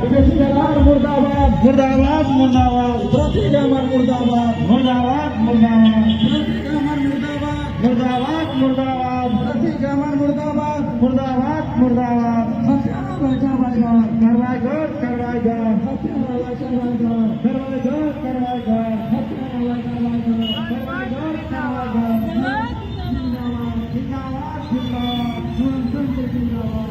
বিদেশি দালাল मुर्दाबाद। मुर्दाबाद, मुर्दाबाद। প্রতীক আমার मुर्दाबाद। मुर्दाबाद, मुर्दाबाद। প্রতীক আমার मुर्दाबाद। मुर्दाबाद, मुर्दाबाद। প্রতীক আমার मुर्दाबाद। मुर्दाबाद, मुर्दाबाद। हत्यारा कार्रवाई कर। कार्रवाई कर, कार्रवाई कर। हत्यारा कार्रवाई कर। कार्रवाई कर, कार्रवाई कर। हत्यारा कार्रवाई कर। कार्रवाई कर, कार्रवाई कर। जिंदाबाद। जिंदाबाद, जिंदाबाद। गणतंत्र जिंदाबाद।